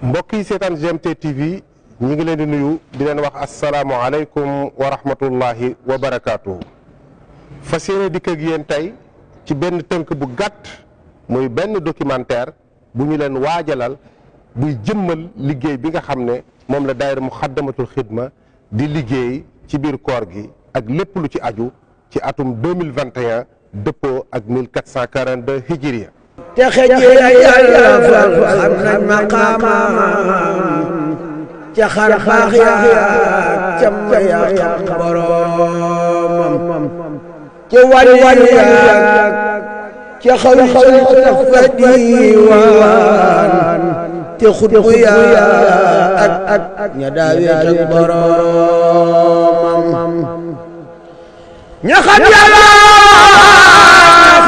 mbokk yi seetaan GMT TV ñi ngi leen di nuyu di leen wax asalaamualeykum wa rahmatullahi wa barakaatu. fas yéene dikk ak yéen tey ci benn tënk bu gàtt muy benn documentaire bu ñu leen waajalal buy jëmmal liggéey bi nga xam ne moom la daayira Muxaddamatul Xidma di liggéey ci biir koor gi ak lépp lu ci aju ci atum 2021 dëppoo ak 1442 hijriya. te xëjee yàlla fal xam nañ maqaamam ca xar baax yaa ca may yaa xam boroomam ca wàll yaa ca xaw fa diiwaan te xutbu yaa ak ña daawee ak boroomam ña xam yàlla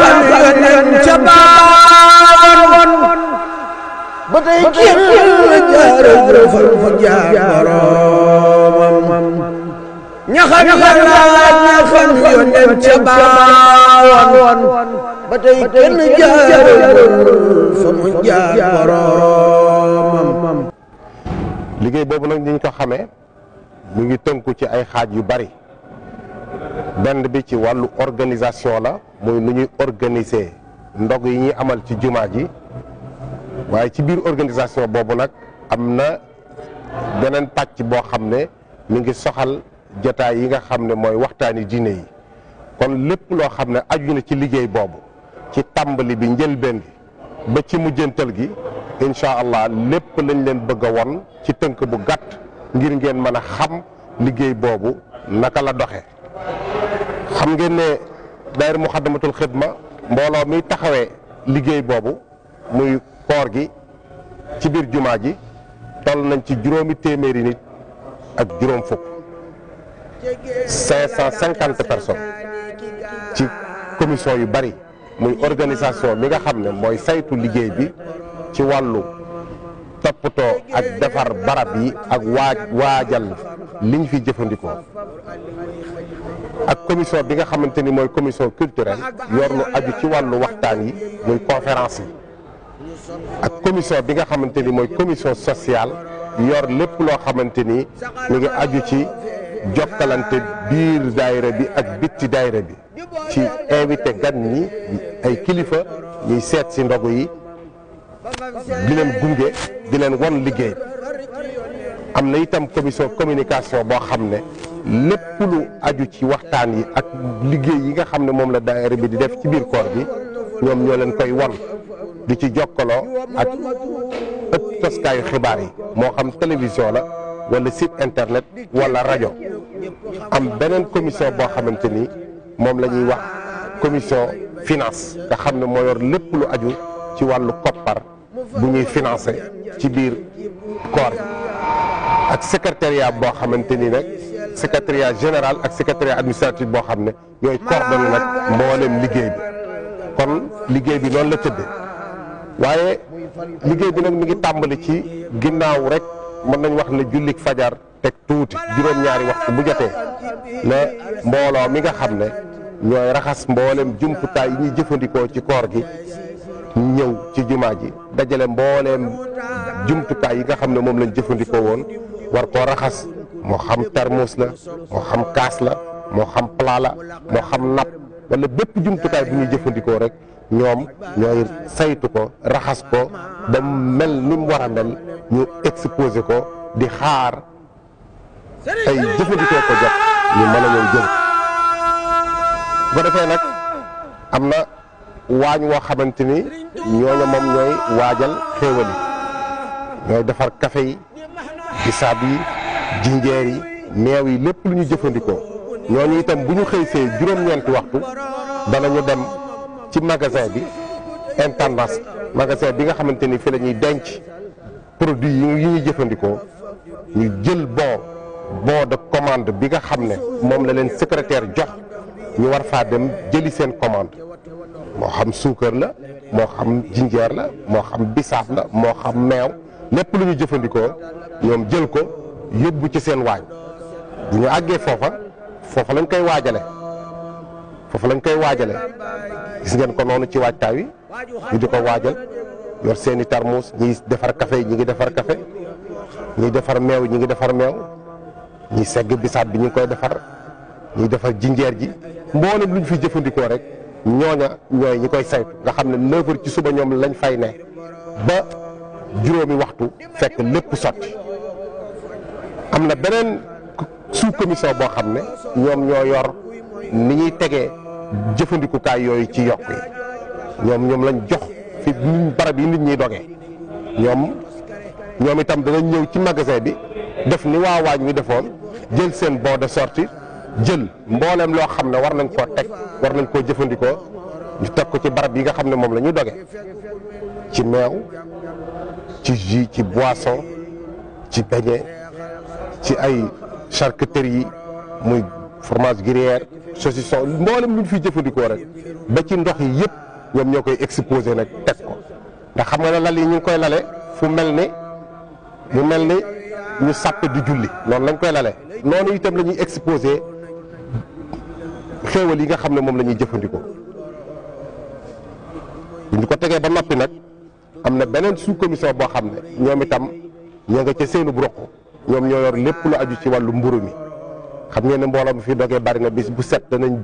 xam yonen ca baawoon ba tey kenn jaarul fa jaar boroomam ña xam yàlla ña xam yonen ca baawoon ba tey kenn jaarul fa mu jaar boroomam. liggéey boobu nag ñu ko xamee mu ngi tënku ci ay xaaj yu bari. benn bi ci wàllu organisation la muy nu ñuy organiser ndog yi ñuy amal ci jumaa ji waaye ci biir organisation boobu nag am na beneen pàcc boo xam ne mi ngi soxal jotaay yi nga xam ne mooy waxtaani diine yi kon lépp loo xam ne aju na ci liggéey boobu ci tàmbali bi njëlbeen gi ba ci mujjantal gi incha allah lépp lañ leen bëgg a won ci tënk bu gàtt ngir ngeen mën a xam liggéey boobu naka la doxe xam ngeen ne daayira Muxaddamatul Xidma mbooloo mi taxawee liggéey boobu muy koor gi ci biir jumaa ji toll nañ ci juróomi téeméeri nit ak juróom fukk 550 personnes ci commission yu bari muy organisation mi nga xam ne mooy saytu liggéey bi ci wàllu toppatoo ak defar barab yi ak waajal liñ fi jëfandikoo ak commission bi nga xamante ni mooy commission culturelle yor lu aju ci wàllu waxtaan yi muy conférence yi ak commission bi nga xamante ni mooy commission sociale yor lépp loo xamante ni mi ngi aju ci jokkalante biir daayira bi ak bitti daayira bi ci invité gan ñi ay kilifa ñuy seet si ndogu yi di leen gunge di leen won liggéey am na itam commission communication boo xam ne lépp lu aju ci waxtaan yi ak liggéey yi nga xam ne moom la daayira bi di def ci biir koor bi ñoom ñoo leen koy won di ci jokkaloo ak ëpp toskaayu xibaar yi moo xam télévision la wala site internet wala rajo am beneen commission boo xamante ni moom la ñuy wax commission finance nga xam ne moo yor lépp lu aju ci wàllu koppar bu ñuy financé ci biir koor bi ak secrétariat boo xamante ni nag secrétariat général ak secrétariat administratif boo xam ne ñooy coordonné nag mboolem liggéey bi kon liggéey bi noonu la tëddee waaye liggéey bi nag mi ngi tàmbali ci ginnaaw rek mën nañ wax ne jullik fajar teg tuuti juróom-ñaari waxtu bu jotee la mbooloo mi nga xam ne ñooy raxas mboolem jumtukaay yi ñuy jëfandikoo ci koor gi ñëw ci jumaa ji dajale mbooleem jumtukaay yi nga xam ne moom lañ jëfandikoo woon war koo raxas moo xam termos la moo xam kaas la moo xam plat la moo xam napp wala bépp jumtukaay bu ñuy jëfandikoo rek ñoom ñooy saytu ko raxas ko ba mel ni mu war a mel ñu exposé ko di xaar ay jëfandikoo ko jot ñu mën a ñëw jël bu ko defee nag am na waañ woo xamante ni ñooñu moom ñooy waajal xéewal yi ñooy defar café yi bisaab yi jinjeer yi meew yi lépp lu ñu jëfandikoo ñooñu itam bu ñu xëy see juróom-ñeenti waxtu danañu dem ci magasin bi intendance magasin bi nga xamante ni fi la ñuy denc produit yi ñuy jëfandikoo ñu jël bon de commande bi nga xam ne moom la leen secrétaire jox ñu war faa dem jëli seen commande moo xam suukar la moo xam jinjeer la moo xam bisaab la moo xam meew lépp lu ñu jëfandikoo ñoom jël ko yóbbu ci seen waañ bu ñu àggee foofa lañ koy waajale gis ngeen ko noonu ci waajtaay wi ñu di ko waajal yor seeni tarmuus ñiy defar café ñi ngi defar café ñiy defar meew ñi ngi defar meew ñiy segg bisaab bi ñu ngi koy defar ñiy defar jinjeer ji mboolem lu ñu fi jëfandikoo rek ñooña ñooy ñi koy saytu nga xam ne 9 heures ci suba ñoom lañ fay ne ba juróomi waxtu fekk lépp sotti. am na beneen sous commission boo xam ne ñoom ñoo yor ni ñuy tegee jëfandikukaay yooyu ci yokk yi ñoom lañ jox fi barab yi nit ñiy dogee ñoom itam danañ ñëw ci magasin bi def ni waa waañ wi defoon jël seen bon de sortie jël mbooleem loo xam ne war nañ koo teg war nañ koo jëfandikoo ñu teg ko ci barab yi nga xam ne moom la ñuy doge ci meew ci jus ci boisson ci beignet ci ay charcuterie yi muy fromage gruyère saucisson mboolem lu ñu fiy jëfandikoo rek ba ci ndox yi yëpp ñoom ñoo koy exposé nag teg ko ndax xam nga ne lal yi ñu ngi koy lale fu mel ni mu mel ni ñu sàppe di julli noonu lañ koy lale noonu itam la ñuy exposé xéewal yi nga xam ne moom la ñuy jëfandikoo bu ñu ko tegee ba noppi nag am na beneen sous commission boo xam ne ñoom itam ñoo nga ca seenu bu roq ñoom ñoo yor lépp lu aju ci wàllu mburu mi xam ngeen ne mbooloo mi fi dogee bari na bis bu set danañ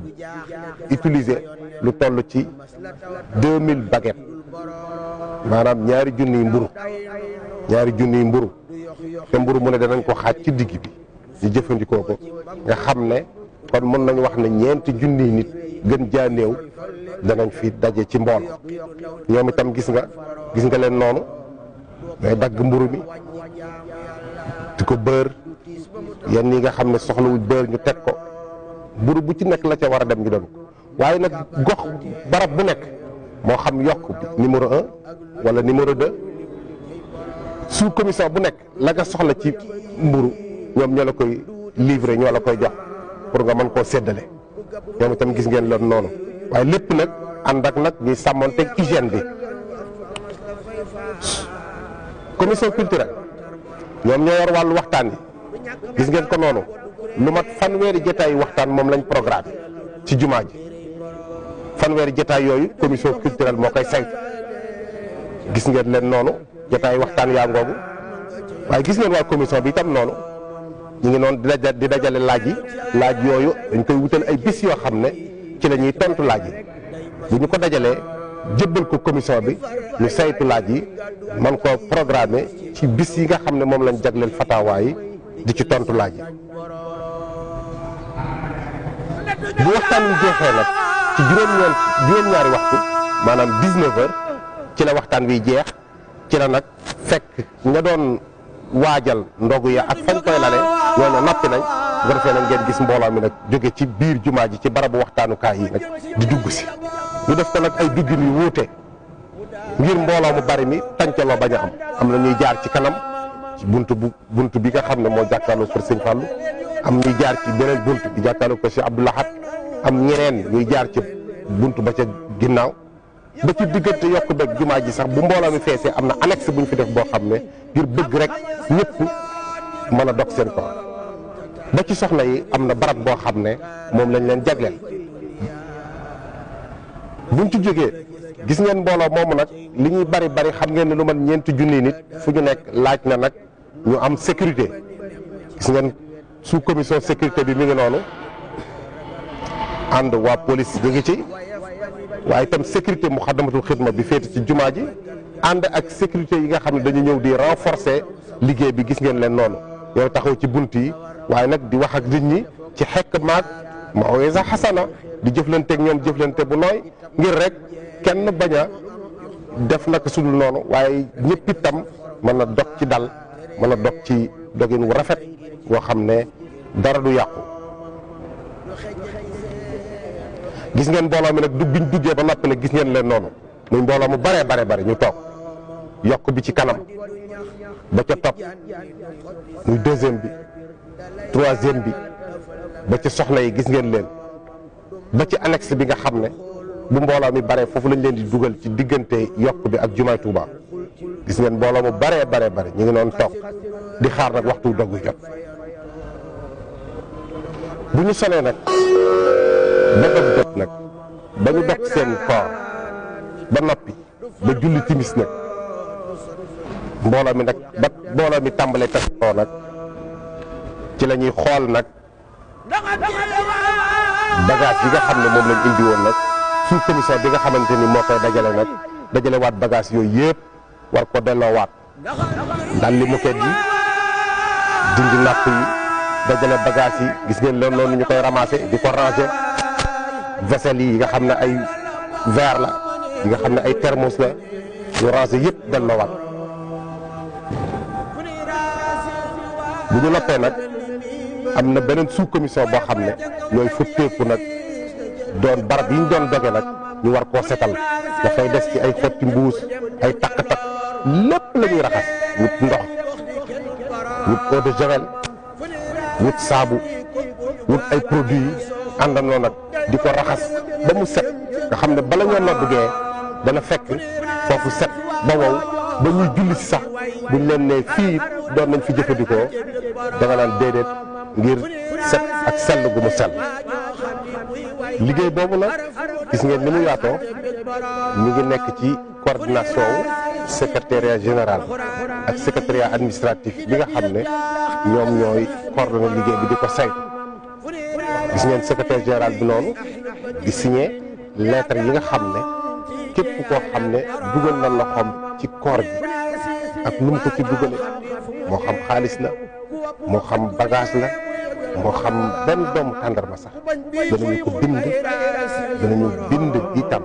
utiliser lu toll ci 2000 baguettes maanaam ñaari junniy mburu te mburu mu ne danañ ko xaaj ci digg bi ñu jëfandikoo ko nga xam ne kon mën nañu wax ne ñeenti junniy nit gën jaa néew danañ fi daje ci mbool ñoom itam gis nga leen noonu day dagg mburu mi di ko bër yenn yi nga xam ne soxlawul bër ñu teg ko mburu bu ci nekk la ca war a dem ñu dem ko waaye nag gox barab bu nekk moo xam yokk bi numéro 1 wala numéro 2 sous commission bu nekk la nga soxla ci mburu ñoom ñoo la koy livrer ñoo la koy jox pour nga mën koo séddale ñoom itam gis ngeen loolu noonu waaye lépp nag ànd ak nag ñuy sàmmonteeg hygiène bi. commission culturelle ñoom ñoo yor wàllu waxtaan yi gis ngeen ko noonu lu mat fanweeri jotaay waxtaan moom lañ programme ci jumaa ji fanweeri jotaay yooyu commission culturelle moo koy saytu gis ngeen leen noonu jotaay waxtaan yaa ngoogu waaye gis ngeen waa commission bi itam noonu ñu ngi noonu di dajale laaj yooyu dañ koy wutal ay bis yoo xam ne ci la ñuy tontu laaj yi bu ñu ko dajalee jëbbal ko commission bi ñu saytu laaj yi man koo programmer ci bis yi nga xam ne moom lañ jagleel fatawaa yi di ci tontu laaj yi bu waxtaan wi jeexee nag ci juróom-ñaari waxtu maanaam 19 heures ci la waxtaan wi jeex ci la nag fekk ña doon waajal ndogu ya ak fañ koy lale ñooñu noppi nañ bu ko defee nag ngeen gis mbooloo mi nag jóge ci biir jumaa ji ci barabu waxtaanukaay yi nag di dugg si ñu def ko nag ay duggin yu wuute ngir mbooloo mu bari mi tàncaloo bañ a am na ñuy jaar ci kanam ci buntu bi nga xam ne moo jàkkaarloo kër Sëñ Fallou am ñuy jaar ci beneen buntu bi jàkkaarloo kër Cheikh Abdou Lahad am ñeneen ñuy jaar ci buntu ba ca ginnaaw ba ci diggante yokk beeg jumaa ji sax bu mbooloo mi feesee am na annexe bu ñu fi def boo xam ne ngir bëgg rek ñëpp mën a dog seen koor ba ci soxna yi am na barab boo xam ne moom lañ leen jagleel. buñ ci jógee gis ngeen mbooloo moomu nag li ñuy bari xam ngeen ne lu man ñeenti junni nit fu ñu nekk laaj na nag ñu am sécurité gis ngeen sous commission sécurité bi mi ngi noonu ànd waa police ñu ngi ci waaye itam sécurité Muxaddamatul Xidma bi féete ci jumaa ji ànd ak sécurité yi nga xam ne dañu ñëw di renforcer liggéey bi gis ngeen leen noonu yow taxaw ci bunt yi waaye nag di wax ak nit ñi ci xekk maag maw'iza xasana di jëflanteeg ñoom jëflante bu nooy ngir rek kenn bañ a def naka sudul noonu waaye ñëpp itam mën a dog ci dal mën a dog ci dogin wu rafet woo xam ne dara du yàqu. gis ngeen mbooloo mi nag biñ duggee ba noppi nag gis ngeen leen noonu muy mbooloo mu bare ñu toog yokk bi ci kanam ba ca topp muy deuxième bi troisième bi ba ci soxna yi gis ngeen leen ba ci annexe bi nga xam ne bu mbooloo mi bare foofu lañ leen di dugal ci diggante yokk bi ak jumaay Tuuba gis ngeen mbooloo mu bare ñu ngi noonu toog di xaar nag waxtu doggu jot bu ñu sonee nag ba dog jot nag ba ñu dog seen koor ba noppi ba julli timis nag mbooloo mi nag ba mbooloo mi tàmbalee tasoo nag ci la ñuy xool nag bagage yi nga xam ne moom lañ indi woon nag sous commission bi nga xamante ni moo koy dajale nag dajale waat bagage yooyu yëpp war ko delloo waat daal li moquette yi dindi napp yi dajale bagage yi gis ngeen loolu noonu ñu koy ramasser di ko ranger vaisselle yi nga xam ne ay verre la yi nga xam ne ay thermos la ñu ranger yëpp delloo waat bu ñu noppee nag am na beneen sous commission boo xam ne ñooy futteeku nag doon barab yi ñu doon doge nag ñu war koo setal dafay des ci ay xotti mbuus ay takk-takk lépp la ñuy raxas wut ndox wut eau de javel wut saabu wut ay produits yi àndandoo nag di ko raxas ba mu set nga xam ne bala ñoo noddugee dana fekk foofu set ba wow ba ñuy julli si sax buñ leen ne fii doon nañ fi jëfandikoo danga naan déedéet ngir set ak sell gu mu sell liggéey boobu nag gis ngeen ni mu yaatoo mi ngi nekk ci coordination wu secrétariat général ak secrétariat administratif bi nga xam ne ñoom ñooy coordonné liggéey bi di ko saytu gis ngeen secrétaire général bi noonu di signé lettre yi nga xam ne képp koo xam ne dugal na loxoom ci koor gi ak nu mu ko ci dugale moo xam xaalis la moo xam bagage la moo xam benn doomu tàndarma sax danañu ko danañu bind itam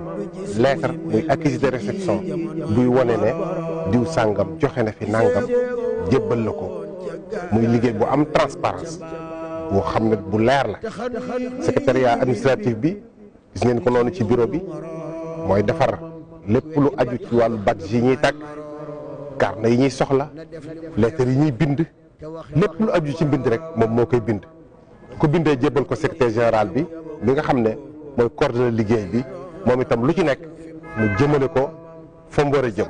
lettre muy accusé de réception buy wone ne diw sàngam joxe na fi nàngam jébbal la ko muy liggéey bu am transparence boo xam ne bu leer la secrétariat administratif bi gis ngeen ko noonu ci bureau bi mooy defar lépp lu aju ci wàllu badge yi ñuy tàgg carnet yi ñuy soxla lettre yi ñuy bind lépp lu aju ci mbind rek moom moo koy bind ku bindee jébbal ko secrétaire général bi nga xam ne mooy coordonné liggéey bi moom itam lu ci nekk mu jëmale ko fa mu war a jëm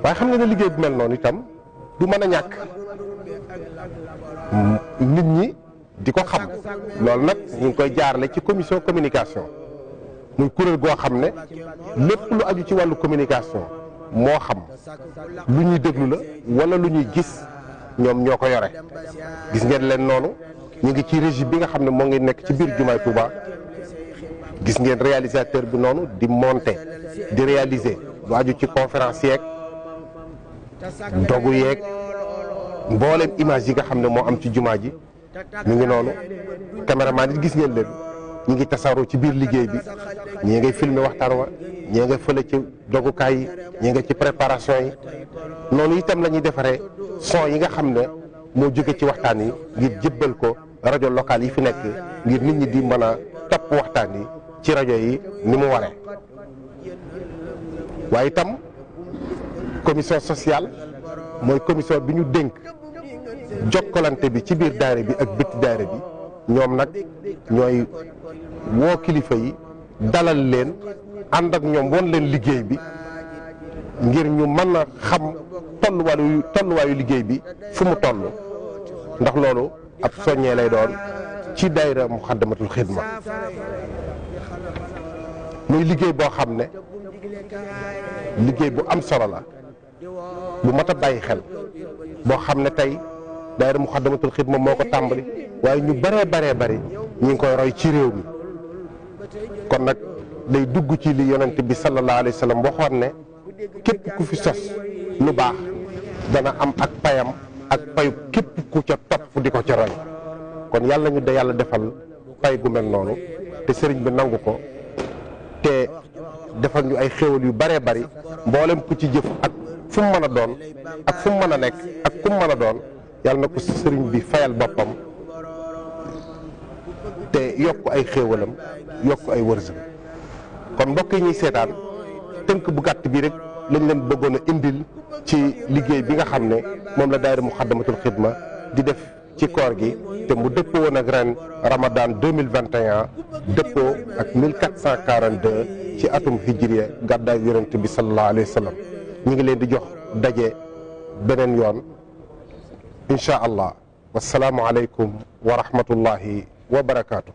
waaye xam nga ne liggéey bi mel noonu itam du mën a ñàkk nit ñi di ko xam loolu nag ñu ngi koy jaarale ci commission communication muy kuréel goo xam ne lépp lu aju ci wàllu communication moo xam lu ñuy déglu la wala lu ñuy gis ñoom ñoo ko yore gis ngeen leen noonu ñu ngi ci régie bi nga xam ne moo ngi nekk ci biir jumaay Touba gis ngeen réalisateur bi noonu di monter di réaliser lu aju ci conférence yeeg dogu yeeg mboolem image yi nga xam ne moo am ci jumaa ji ñu ngi noonu caméraman yi gis ngeen leen ñi ngi tasaaroo ci biir liggéey bi ñii ngay filmer waxtaan wa ñii nga fële ci dogukaay yi ñii nga ci préparation yi noonu itam la ñuy defaree son yi nga xam ne moo jóge ci waxtaan yi ngir jébbal ko rajo locale yi fi nekk ngir nit ñi di mën a topp waxtaan yi ci rajo yi ni mu waree waaye itam commission sociale mooy commission bi ñu dénk jokkalante bi ci biir daayira bi ak bitti daayira bi ñoom nag ñooy woo kilifa yi dalal leen ànd ak ñoom won leen liggéey bi ngir ñu mën a xam tolluwaayu liggéey bi fu mu toll ndax loolu ab soññee lay doon ci daayira Muxaddamatul Xidma muy liggéey boo xam ne liggéey bu am solo la bu mat a bàyyi xel boo xam ne tey daayira Muxaddamatul Xidma moo ko tàmbali waaye ñu bëree bëri ñu ngi koy roy ci réew mi kon nag day dugg ci li yonent bi sallallahu alayhi wa sallam waxoon ne képp ku fi sos lu baax dana am ak payam ak payu képp ku ca topp di ko ca roy kon yàlla ñu da yàlla defal pay gu mel noonu te sëriñ bi nangu ko te defal ñu ay xéwal yu bëree bëri mboolem ku ci jëf ak fu mu mën a doon ak fu mu mën a nekk ak ku mu mën a doon yàlla na ko sëriñ bi fayal boppam te yokk ay xéewalam yokk ay wërsëg kon mbokk yi ñuy seetaan tënk bu gàtt bi rek lañ leen bëggoon a indil ci liggéey bi nga xam ne moom la daayira Muxaddamatul Xidma di def ci koor gi te mu dëppoo woon ak ren Ramadan 2021 dëppoo ak 1442 ci atum hijriya gàddaay yonent bi sallallahu alayhi wa sallam ñu ngi leen di jox daje beneen yoon incha allah wasalaamu aleykum wa rahmatullahi wa barakaatu.